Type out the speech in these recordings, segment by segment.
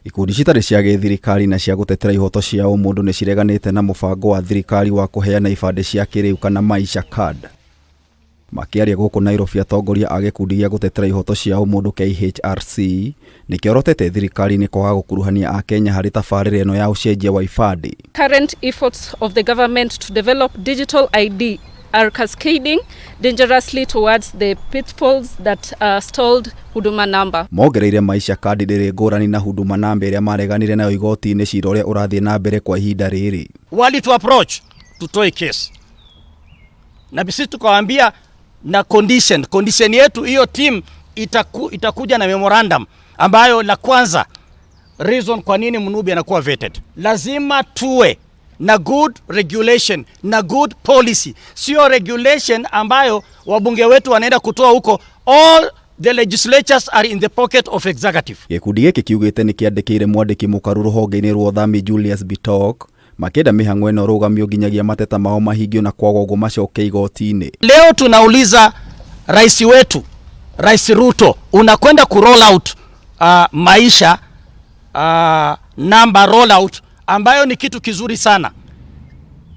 Ikundi citarĩ cia gĩthirikari na cia gũtetera ihoto cia ũmũndũ nĩ cireganĩte na mũbango wa thirikari wa kũheana ibandĩ cia kĩrĩu kana Maisha Card. Makĩaria gũkũ Nairobi atongoria a gĩkundi gĩa gũtetera ihoto cia ũmũndũ KHRC nĩ kĩorotete thirikari nĩ kwaga gũkuruhania Akenya harĩ tabarĩra ĩno ya ũcenjia wa ibandĩ. Current efforts of the government to develop digital ID are cascading dangerously towards the pitfalls that stalled Huduma Number. Mongereire Maisha Card ndĩrĩ ngũrani na Huduma Number ĩrĩa mareganire nayo igoti-inĩ cira ũrĩa ũrathiĩ na mbere kwa ihinda rĩrĩ. Walitu approach tutoe case na sisi tukawaambia na condition yetu hiyo team itakuja na memorandum ambayo la kwanza reason kwa nini Mnubi anakuwa vetted. Lazima tuwe na good regulation na good policy, sio regulation ambayo wabunge wetu wanaenda kutoa huko. All the legislatures are in the pocket of executive. Gĩkundi gĩkĩ kiugĩte nĩ kĩandĩkĩire mwandĩki mũkaru rũhonge-inĩ rwa ũthami Julius Bitok makĩenda mĩhang'o ĩno rũgamio nginyagia mateta mao mahingio na kwaga ũguo macoke igoti-inĩ. Leo tunauliza rais wetu, Rais Ruto, unakwenda ku roll out maisha number roll out ambayo ni kitu kizuri sana.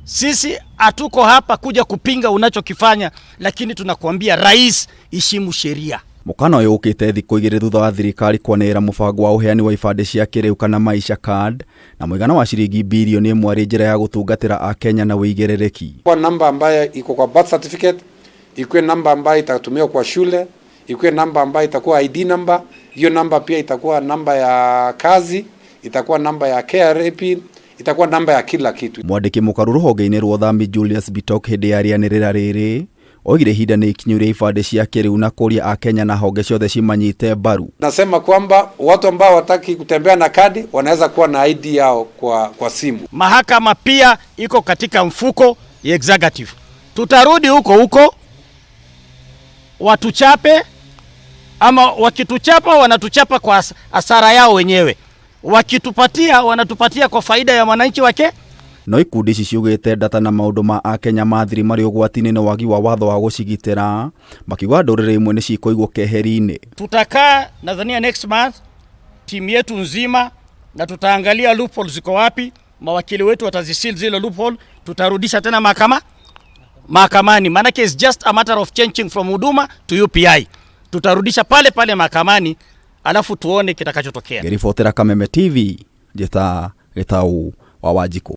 Sisi hatuko hapa kuja kupinga unachokifanya, lakini tunakuambia rais, heshimu sheria. Mũkana ũyũ ũkĩte thikũ igĩrĩ thutha wa thirikari kwanĩrĩra mũbango wa ũheani wa ibandĩ cia kĩrĩu kana Maisha Card na mũigana wa ciringi birioni 1 arĩ njĩra ya gũtungatĩra Akenya na ũigĩrĩrĩki. Kwa namba ambayo iko kwa birth certificate, ikuwe namba ambayo itatumiwa kwa shule, ikuwe namba ambayo itakuwa ID number, hiyo namba pia itakuwa namba ya kazi, itakuwa namba ya KRA pin, itakuwa namba ya kila kitu. Mwandĩki mũkaru rũhonge-inĩ rwa ũthami Julius Bitok hĩndĩ ya rĩanĩrĩra rĩrĩ oigire ihinda nĩ ikinyu rĩa ibandĩ cia kĩrĩu na kũria Akenya na honge ciothe cimanyite mbaru. Nasema kwamba watu ambao wataki kutembea na kadi wanaweza kuwa na ID yao kwa simu. Mahakama pia iko katika mfuko ya executive. Tutarudi huko huko watuchape, ama wakituchapa wanatuchapa kwa hasara yao wenyewe, wakitupatia wanatupatia kwa faida ya mwananchi wake. No ikundi ici ciugĩte data na maũndũ ma Akenya mathiri marĩ ũgwati-inĩ na wagi wa watho wa gũcigitĩra, makiuga ndũrĩrĩ imwe nĩ cikũigwo keheri-inĩ. Tutakaa nadhania next month timu yetu nzima na tutaangalia loophole ziko wapi, mawakili wetu wataziseal zile loophole, tutarudisha tena mahakamani, maanake it's just a matter of changing from Huduma to UPI. Tutarudisha pale pale mahakamani, alafu tuone kitakachotokea. Ngĩribotera Kameme TV, njĩta Gĩtau wa Wanjikũ.